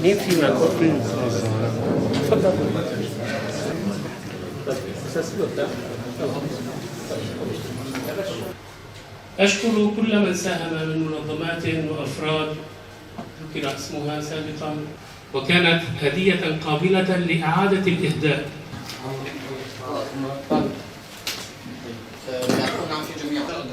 مين في معكم؟ تفضل. أشكر كل من ساهم من منظمات وأفراد ذكر اسمها سابقا، وكانت هدية قابلة لإعادة الإهداء.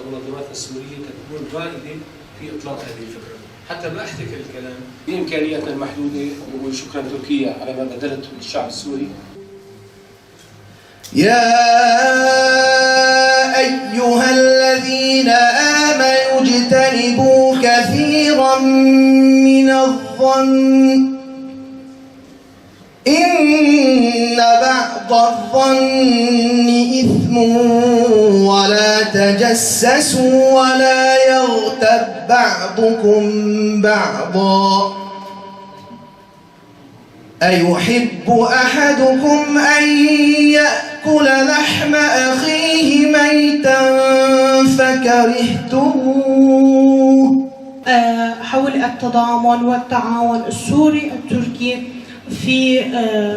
المنظمات السورية تكون رائدة في إطلاق هذه الفكرة. حتى ما أحتكر الكلام بإمكانياتنا المحدودة، وشكرا تركيا على ما بذلته للشعب السوري. يا أيها الذين آمنوا اجتنبوا كثيرا من الظن إن بعض الظن إثم ولا تجسسوا ولا يغتب بعضكم بعضا أيحب أحدكم أن يأكل لحم أخيه ميتا فكرهتموه. حول التضامن والتعاون السوري التركي في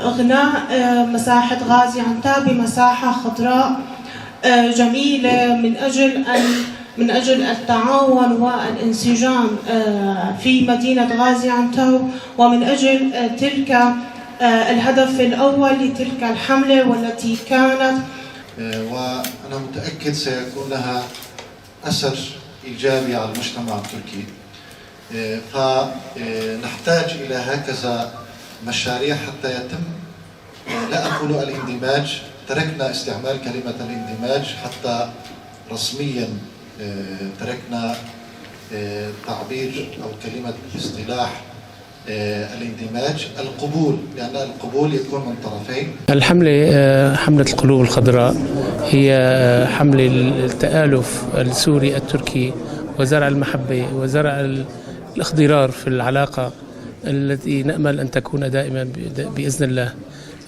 إغناء مساحة غازي عنتاب بمساحة خضراء جميلة من أجل التعاون والانسجام في مدينة غازي عنتاب، ومن أجل تلك الهدف الأول لتلك الحملة والتي كانت، وأنا متأكد سيكون لها أثر إيجابي على المجتمع التركي، فنحتاج إلى هكذا مشاريع حتى يتم، لا أقول الاندماج، تركنا استعمال كلمة الاندماج حتى رسميا، تركنا تعبير أو كلمة اصطلاح الاندماج، القبول، لأن القبول يكون من طرفين. الحملة حملة القلوب الخضراء هي حملة التآلف السوري التركي وزرع المحبة وزرع الاخضرار في العلاقة التي نأمل أن تكون دائما بإذن الله.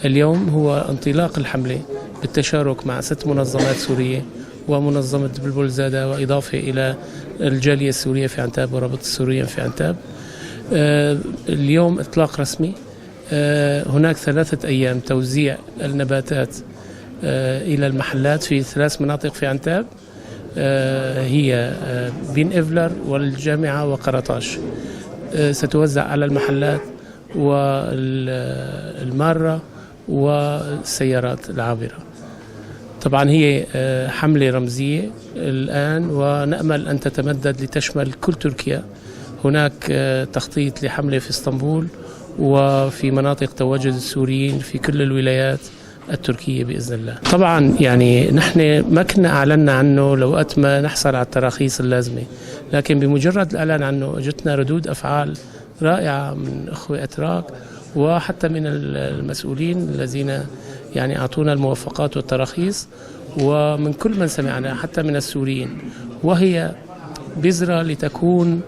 اليوم هو انطلاق الحملة بالتشارك مع 6 منظمات سورية ومنظمة بلبل زادة، وإضافة إلى الجالية السورية في عنتاب ورابطة السوريين في عنتاب. اليوم إطلاق رسمي. هناك 3 أيام توزيع النباتات إلى المحلات في 3 مناطق في عنتاب، هي بين إفلر والجامعة وقرطاش. ستوزع على المحلات والمارة والسيارات العابرة. طبعا هي حملة رمزية الآن، ونأمل أن تتمدد لتشمل كل تركيا. هناك تخطيط لحملة في اسطنبول وفي مناطق تواجد السوريين في كل الولايات التركية بإذن الله. طبعا يعني نحن ما كنا أعلنا عنه لوقت ما نحصل على التراخيص اللازمة، لكن بمجرد الإعلان عنه اجتنا ردود أفعال رائعة من أخوة أتراك وحتى من المسؤولين الذين يعني أعطونا الموافقات والتراخيص، ومن كل من سمعنا حتى من السوريين. وهي بذرة لتكون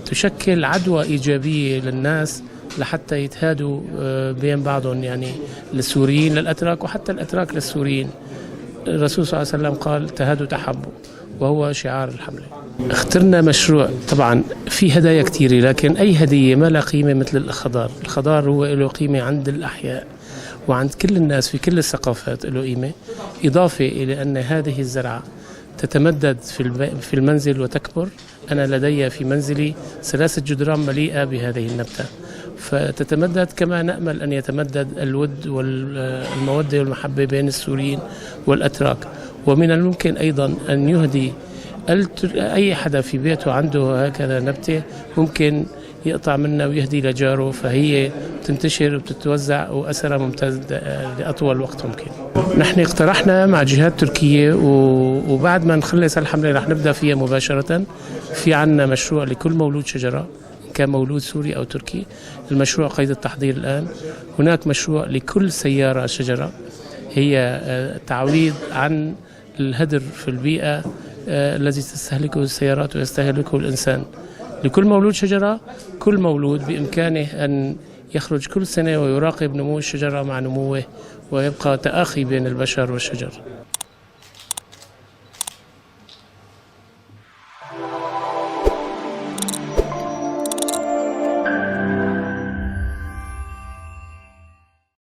تشكل عدوى إيجابية للناس لحتى يتهادوا بين بعضهم، يعني للسوريين للأتراك وحتى الأتراك للسوريين. الرسول صلى الله عليه وسلم قال تهادوا تحبوا، وهو شعار الحملة. اخترنا مشروع طبعا في هدايا كثيرة، لكن أي هدية ما لها قيمة مثل الخضار. الخضار هو له قيمة عند الأحياء وعند كل الناس في كل الثقافات له قيمة، إضافة إلى أن هذه الزرعة تتمدد في المنزل وتكبر. أنا لدي في منزلي 3 جدران مليئة بهذه النبتة، فتتمدد كما نأمل أن يتمدد الود والمودة والمحبة بين السوريين والأتراك. ومن الممكن أيضا أن يهدي أي حدا في بيته عنده هكذا نبتة، ممكن يقطع منها ويهدي لجاره، فهي تنتشر وتتوزع وأثرها ممتاز لأطول وقت ممكن. نحن اقترحنا مع جهات تركية، وبعد ما نخلص الحملة رح نبدأ فيها مباشرة. في عنا مشروع لكل مولود شجرة، كان مولود سوري أو تركي، المشروع قيد التحضير الآن. هناك مشروع لكل سيارة شجرة، هي تعويض عن الهدر في البيئة الذي تستهلكه السيارات ويستهلكه الإنسان. لكل مولود شجرة، كل مولود بإمكانه أن يخرج كل سنة ويراقب نمو الشجرة مع نموه، ويبقى تآخي بين البشر والشجر.